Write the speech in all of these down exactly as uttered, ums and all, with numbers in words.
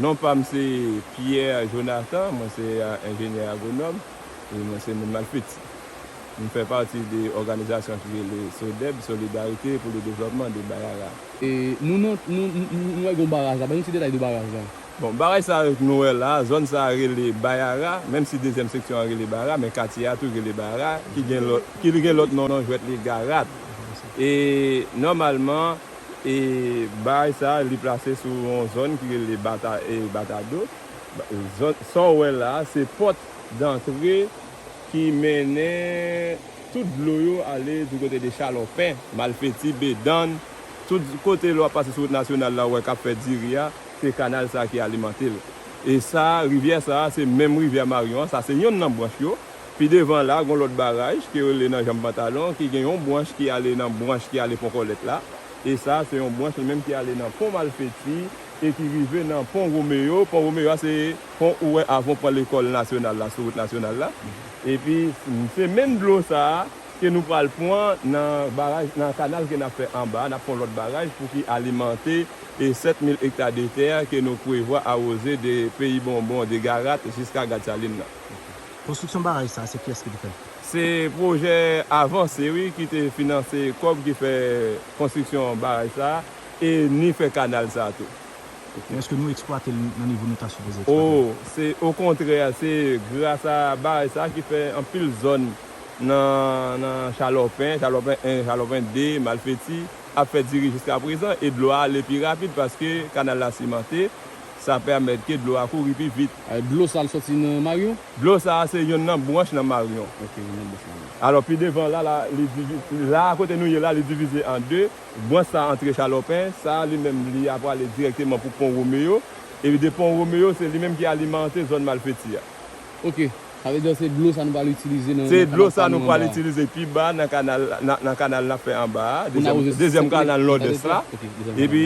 Non pa m se Pierre Jonathan, mwen se enjenyè agwonòm e mwen se moun Malfeti. M fè pati de òganizasyon ki rele SODEB, Solidarité pour le Développement de Bayara. E nou nan, nou, nou, nou wè gen yon baraj la, ban nou ti detay de baraj la. Bon, baraj sa a nou wè la, zòn sa a rele Bayara, menm si dezyèm seksyon an rele Bayara, men katye a tou rele Bayara, ki gen lòt, ki gen lòt non, non jwèt li Garat. E nòmalman, e baraj sa a, li plase sou yon zòn ki rele Bata, e Batado. Zòn, sa w wè la, se pòt dantre ki mennen tout dlo yo ale di kote de Chalòpen, Malfeti, Bedann, tout kote lè w ap pase sou wout nasyonal la, w wè k ap fè diri a, se kanal sa a ki alimante l. E sa, rivyè sa a, se menm rivyè Maryon an, sa se yonn nan branch yo. Pi devan la, gen yon lòt baraj ki rele nan Janm Pantalon, ki gen yon branch ki ale nan branch ki ale Pon Kòlèt la. E sa, se yon branch li menm ki ale nan Pon Malfeti e ki rive nan Pon Womeyo. Pon Womeyo a, se pon ou wè avan w pran lekòl nasyonal la, sou wout nasyonal la. Epi, se menm dlo sa a ke nou pral pran nan baraj, nan kanal ke n ap fè anba a, n ap fè yon lòt baraj pou ki alimante e sèt mil ekta de tè ke nou prevwa awoze de Peyi Bonbon, de Garat jiska Gad Salin nan. Konstriksyon baraj sa a, se kiyès ki te fè l? Se pwojè Avanse, wi, ki te finanse kòb ki fè konstriksyon baraj sa a e ni fè kanal sa a tou. Men èske nou eksplwate l nan nivo nou ta sipoze eksplwate l? O, se okontrè, se gras a baraj sa a ki fè anpil zòn nan, nan Chalòpen, Chalòpen en, Chalòpen de, Malfeti, ap fè diri jiska prezan e dlo a ale pi rapid paske kanal la simante, sa pèmèt ke dlo a kouri pi vit. A, dlo sa a, l sòti nan Maryon? Dlo sa a, se yonn nan branch nan Maryon. Ok, yonn nan branch Maryon. Alò, pi devan la, la, li divi-, la, kote nou ye la, li divize an de. Branch sa a antre Chalòpen, sa a, li menm, li ap prale dirèkteman pou Pon Womeyo. Epi de Pon Womeyo, se li menm ki alimante zòn Malfeti a. Ok. Sa vle di se dlo sa nou pral itilize nan, se nan dlo kanal sa nou pral itilize pi ba nan kanal, nan, nan kanal n ap fè anba a, pou n dezyèm, awoze dezyèm kanal nòdès la. Ok, dezyèm kanal nòdès. Epi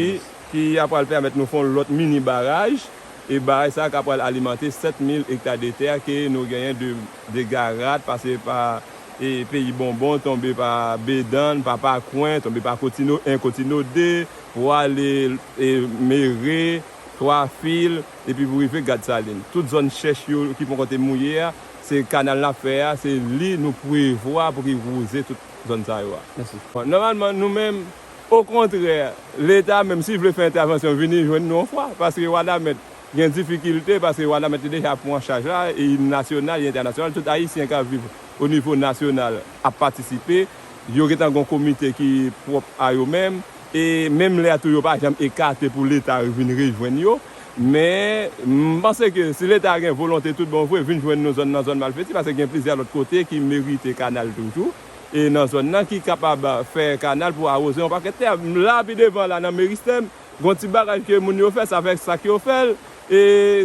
ki ap pral pèmèt nou fè yon lòt mini baraj. E baraj sa a ka pral alimante sèt mil ekta de tè ke nou genyen de, de Garat, pase pa, e, Peyi Bonbon, tonbe pa Bedann, pa Pakwen, tonbe pa Kotino en, Kotino de, pou ale, e, Mere, Twa Fil, epi pou rive Gad Salin. Tout zòn chèch yo ki poko te mouye a, se kanal n ap fè a, se li nou prevwa pou ki wouze tout zòn sa yo a. Mèsi. Bon, nòmalman, nou menm, okontrè, Leta menm, si l vle fè entèvansyon, vini jwenn nou yon fwa, paske Wanament gen difikilte, paske Wanament li deja pran chaj la, e nasyonal, e entènasyonal, tout Ayisyen k ap viv o nivo nasyonal ap patisipe, yo gentan gen yon komite ki pwòp a yo menm, e menm lè a tou yo pa janm ekate pou Leta vin rejwenn yo, men m panse ke si Leta gen volonte tout bon vre, vin jwenn nou zòn nan zòn Malfeti, paske gen plizyè lòt kote ki merite kanal toujou, e nan zòn nan ki kapab fè kanal pou awoze yon pakèt tè. La, pi devan la, nan Meristèm, gen yon ti baraj ke moun yo fè, sa fè sa k yo fè l, e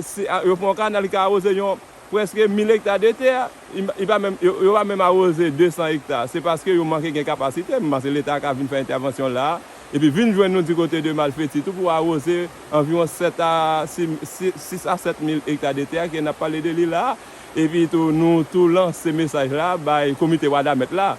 si, a, yo fè yon kanal ki ka awoze yon prèske mil ekta de tè, li, li pa menm, yo, yo pa menm awoze de san ekta. Se paske yo manke gen kapasite, m panse Leta ka vin fè entèvansyon la a, epi vin jwenn nou di kote de Malfeti tou pou awoze anviwon sèt a sis, sis a sèt mil ekta de tè ke n ap pale de li la a. Epi tou, nou tou lanse mesaj la bay komite Wanament la.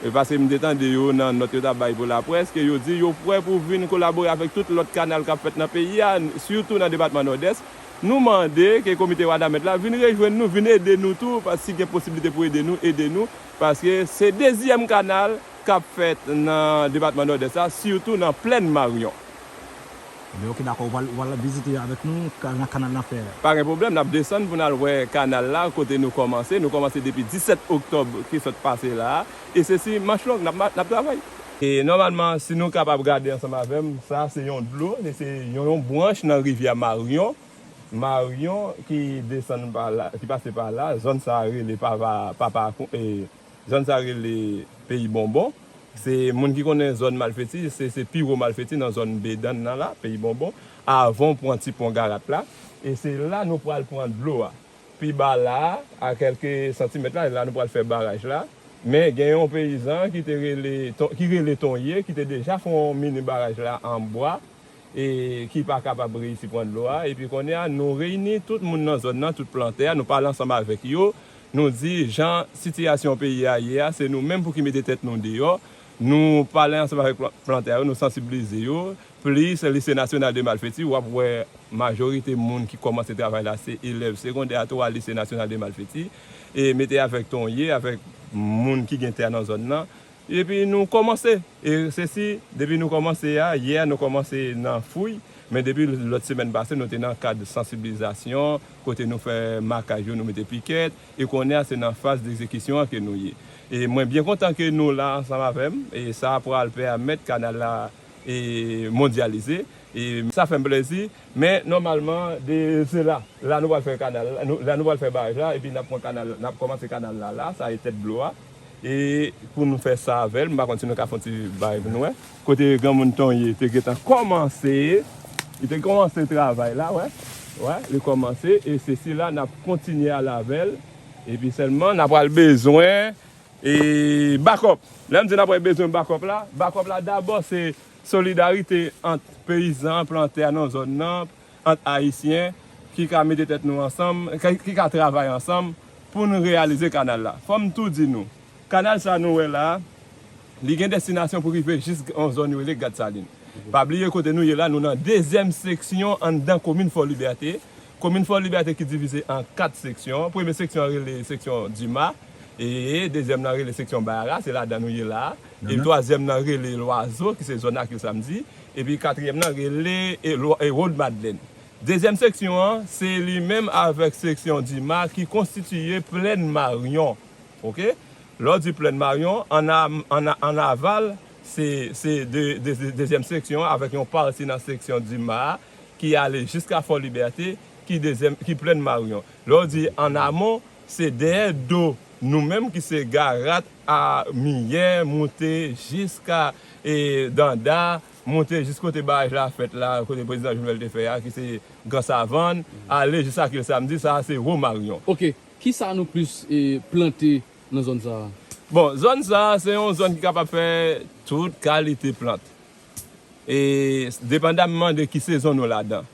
E paske m te tande yo nan nòt yo t ap bay pou laprès, ke yo di yo prè pou vin kolabore avèk tout lòt kanal k ap fèt nan peyi a, sitou nan depatman Nòdès. Nou mande ke komite Wanament la vin rejwenn nou, vin ede nou tou, paske si gen posiblite pou ede nou, ede nou, paske se dezyèm kanal k ap fèt nan depatman Nòdès la, sitou nan plèn Maryon. Ebyen, oke, dakò, ou pral, ou pral vizite avèk nou ka-, nan kanal n ap fè a. Pa gen pwoblèm, n ap desann pou n al wè kanal la, kote nou kòmanse. Nou kòmanse depi disèt oktòb ki sot pase la a, e se si manch long n ap ma-, n ap travay. E nòmalman, si nou kapab gade ansanm avè m, sa se yon dlo, e se yon, yon branch nan rivyè Maryon. Maryon ki desann pa la, ki pase pa la, zòn sa a rele Papa, Papa, e, zòn sa a rele Peyi Bonbon. Se moun ki konnen zòn Malfeti, se, se pi wo Malfeti nan zòn Bedann nan la, Peyi Bonbon, avan w pran ti pon Garat la. E se la nou pral pran dlo a. Pi ba la a, a kèlke santimèt la, la nou pral fè baraj la. Men gen yon peyizan ki te rele Ton-, ki rele Tonye, ki te deja fè yon mini baraj la an bwa, e ki pa kapab reyisi pran dlo a. Epi kounye a, nou reyini tout moun nan zòn nan, tout plantè a, nou pale ansanm avèk yo. Nou di jan sitiyasyon peyi a ye a, se nou menm pou ki mete tèt nou deyò. Nou pale ansanm avèk plan-, plantè a yo, nou sansibilize yo. Plis Lycée National de Malfeti, w ap wè Majorite moun ki kòmanse travay la se elèv segondè a tou a Lise Nasyonal de Malfeti, e mete avèk tonye, avèk moun ki gen tè nan zòn nan. Epi nou kòmanse. E se si, depi nou kòmanse a, yè nou kòmanse nan fouy, men depi lòt semèn pase, nou te nan kad sansibilizasyon, kote nou fè makaj yo, nou mete pikèt, e kounye a se nan faz degzekisyon an ke nou ye. E mwen byen kontan ke nou la ansanm avè m, e sa pral pèmèt kanal la e mondyalize. E sa fè m plezi. Men nòmalman, de, se la. La nou pral fè kanal, la nou, la nou pral fè baraj la, epi n ap pran kanal, n ap kòmanse kanal la, la, sa e tèt dlo a. E pou nou fè sa avè l, m pa konn si nou ka fè yon ti bay pou nou wè. Kote granmoun Tonye te gentan kòmanse, li te kòmanse travay la, wè. Wè, li kòmanse, e se sila n ap kontinye ale avè l. Epi sèlman, n ap pral bezwen e bakòp. Lè m di n ap pral bezwen bakòp la, bakòp la dabò se solidarite ant peyizan, plantè nan zòn nan, ant ayisyen ki ka mete tèt nou ansanm, ki, ki ka travay ansanm pou nou reyalize kanal la. Fò m tou di nou, kanal sa nou wè la, li gen destinasyon pou rive jis yon zòn yo rele Gad Salin. Pa bliye kote nou ye la, nou nan dezyèm seksyon anndan komin Fò Libète. Komin Fò Libète ki divize an kat seksyon. Premye seksyon an rele seksyon Dima. E dezyèm nan rele seksyon Bayara, se ladan nou ye la. E twazyèm nan rele Lwazo, ki se zòn Akil Samdi. Epi katriyèm nan rele e, Lwa- e Wod Madlèn. Dezyèm seksyon an, se li menm avèk seksyon Dima ki konstitiye Plèn Maryon. Oke? Lè w di Plèn Maryon, an, a- an, a- an aval, se, se de, de, de, dezyèm seksyon an avèk yon pati nan seksyon Dima a ki ale jiska Fò Libète, ki dezyèm, ki Plèn Maryon. Lè w di an amon, se dèyè do nou menm ki se Garat a Miyè, moute jiska e Danda, moute jis kote baraj la fèt la, kote prezidan Jovenel te fè a, ki se Gran Savann, ale jis Akil Samdi, sa a se Wo Maryon. Oke, kisa nou plis e, plante nan zòn sa a? Bon, zòn sa a se yon zòn ki kapab fè tout kalite plant. E depandamman de ki sezon nou ladan.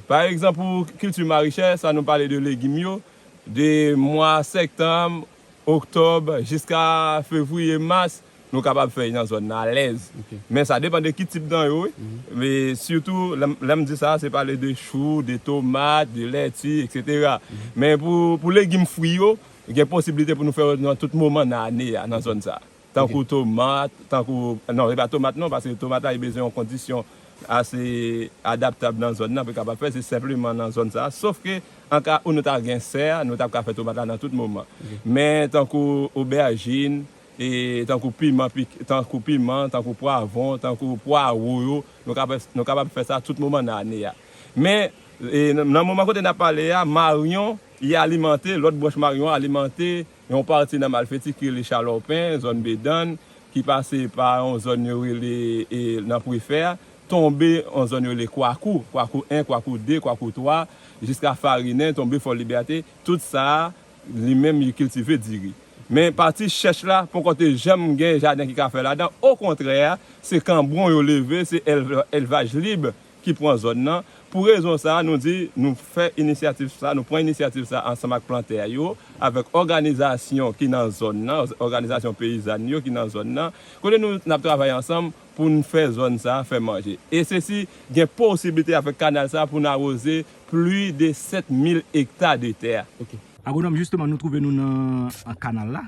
Pa egzanp, pou kilti marichè, sa nou pale de legim yo, de mwa sèktanm, oktòb, jiska fevriye, mas, nou kapab fè y nan zòn nan alèz. Men sa depann de ki tip dan yo, wi. Men sitou, lè m- lè m di sa, se pale de chou, de tomat, de lèti, etsetera. Men pou, pou legim fwi yo, gen posiblite pou nou fè yo nan tout moman nan ane a, nan zòn sa. Tankou tomat, tankou, non, se pa tomat non, paske tomat la, li bezwen yon kondisyon ase adaptab nan zòn nan pou l kapab fè, se senpleman nan zòn sa. Sof ke, an ka ou nou ta gen sè, nou t ap ka fè tomat la nan tout moman. Men tankou obèjin, e tankou piman, pik- tankou piman, tankou pwavwon, tankou pwawo yo, nou kapab, nou kapab fè sa tout moman nan ane a. Men, e, nan nan moman kote n ap pale a, maryon, li alimante, lòt branch maryon an alimante yon pati nan Malfeti ki rele Chalòpen, zòn Bedann, ki pase pa yon zòn yo rele e, nan Prefè, tonbe yon zòn yo rele Kwakou, Kwakou en, Kwakou de, Kwakou twa, jiska Farinen, tonbe Fò Libète, tout sa a, li menm, li kiltive diri. Men pati chèch la, poko te janm gen jaden ki ka fè ladan. Okontrè, se kanbwon yo leve, se èl- èlvaj lib ki pran zòn nan. Pou rezon sa a, nou di, nou fè inisyativ sa, nou pran inisyativ sa ansanm ak plantè yo, avèk òganizasyon ki nan zòn nan, òganizasyon peyizàn yo ki nan zòn nan, kote nou n ap travay ansanm pou n fè zòn sa a fè manje. E se si gen posiblite avèk kanal sa a pou n awoze plis de sèt mil ekta de tè. Oke. Agwonòm, jisteman, nou twouve nou nan an kanal la.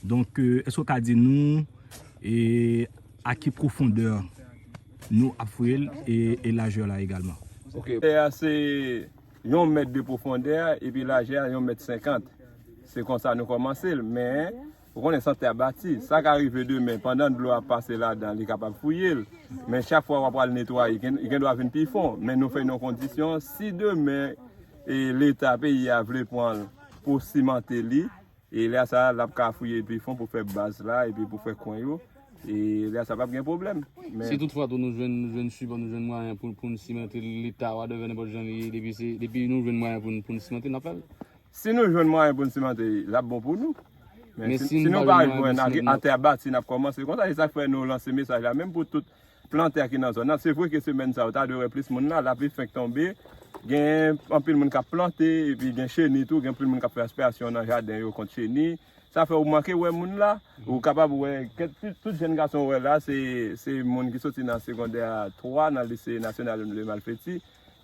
Donk, e, èske w ka di nou e, a ki pwofondè nou ap fouye l e, e lajè la egalman? Oke. Tè a se yon mèt de pwofondè, epi lajè a yon mèt senkant. Se konsa nou kòmanse l, men ou konnen se yon tè bati. Sa ka rive demen, pandan dlo a pase ladan, li kapab fouye l. Men chak fwa w ap al netwaye, gen, gen dwa vin pi fon. Men nou fè yon kondisyon, si demen e Leta peyi a vle pran l pou simante li, e lè sa l ap ka fouye pi fon pou fè baz la, epi pou fè kwen yo, e lè sa p ap gen pwoblèm. Men si toutfwa tou nou jwenn, nou jwenn sipò, nou jwenn mwayen pou, pou n simante Leta, whatever, nenpòt jan li ye, depi se, depi nou jwenn mwayen pou n, pou n simante, n ap fè l. Si nou jwenn mwayen pou n simante, l ap bon pou nou. Men si, si nou pa jwenn, atè a bati, n ap kòmanse konsa. Se sa k fè nou lanse mesaj la, menm pou tout plantè ki nan zòn nan. Se vre ke semèn sa yo, ta dwe wè plis moun la, lapli fenk tonbe. Gen anpil moun k ap plante, epi gen cheni tou, gen anpil moun k ap fè aspirasyon nan jaden yo kont cheni. Sa fè ou manke wè moun la. Ou kapab wè, kèk, tout, tout jèn gason ou wè la, se, se moun ki soti nan segondè twa, nan lise nasyonal de Malfeti,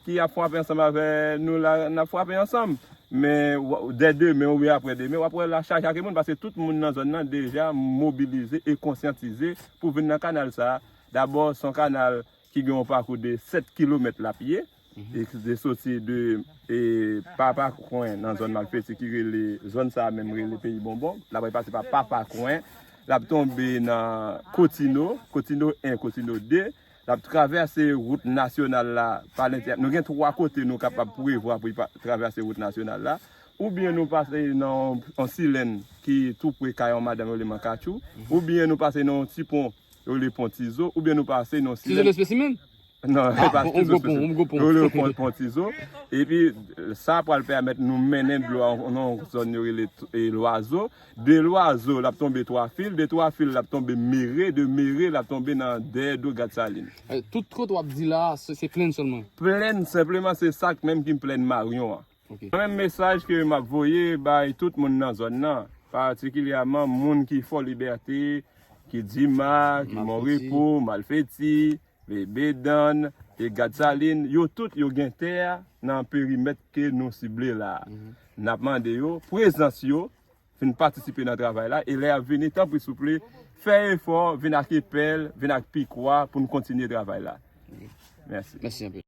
ki ap frape ansanm avè nou la, n ap frape ansanm. Men w- dè demen oubyen aprè demen, w ap wè l ap chaje ak moun, paske tout moun nan zòn nan deja mobilize e konsyantize pou vin nan kanal sa a. Dabò, se yon kanal ki gen yon pakou de sèt kilomèt l ap ye, e ki te soti de e, Papakwen nan zòn Malfeti ki rele, zòn sa a menm rele Peyi Bonbon. L ap pase pa Papakwen, l ap tonbe nan Kotino, Kotino en, Kotino de, l ap travèse wout nasyonal la pa lentè. Nou gen twa kote nou kapab prevwa pou y pa travèse wout nasyonal la. Oubyen nou pase nan yon silèn ki tou pre kay yon madanm yo rele Mankatchou, oubyen nou pase nan yon ti pon yo rele Pon Tizo, oubyen nou pase nan yon silèn. Tizo de spesimen? Non, e pa Tizo spesimen. Yo rele Pon, Pon Tizo. Epi sa pral pèmèt nou mennen dlo a nan yon zòn yo rele t- e, Lwazo. De Lwazo, l ap tonbe Twafil. De Twafil, l ap tonbe Mere. De Mere, l ap tonbe nan dèyè do Gad Salin. Eh, tout kote w ap di la, se se plenn sèlman? Plenn, senpleman, se sa k menm ki plenn Maryon an. Ok. Mwen menm, mesaj ke m ap voye bay tout moun nan zòn nan, patikilyèman moun ki Fò Libète, ki Dima, ki Malfeti. Monrepo, Malfeti, Be- Bedann, e Gad Salin, yo tout yo gen tè nan perimèt ke nou sible la a. N ap mande yo, prezans yo, vin patisipe nan travay la, e lè y ap vini, tanpri souple, fè efò, vin ak epèl, vin ak pikwa pou n kontinye travay la. Mèsi. Mèsi anpil.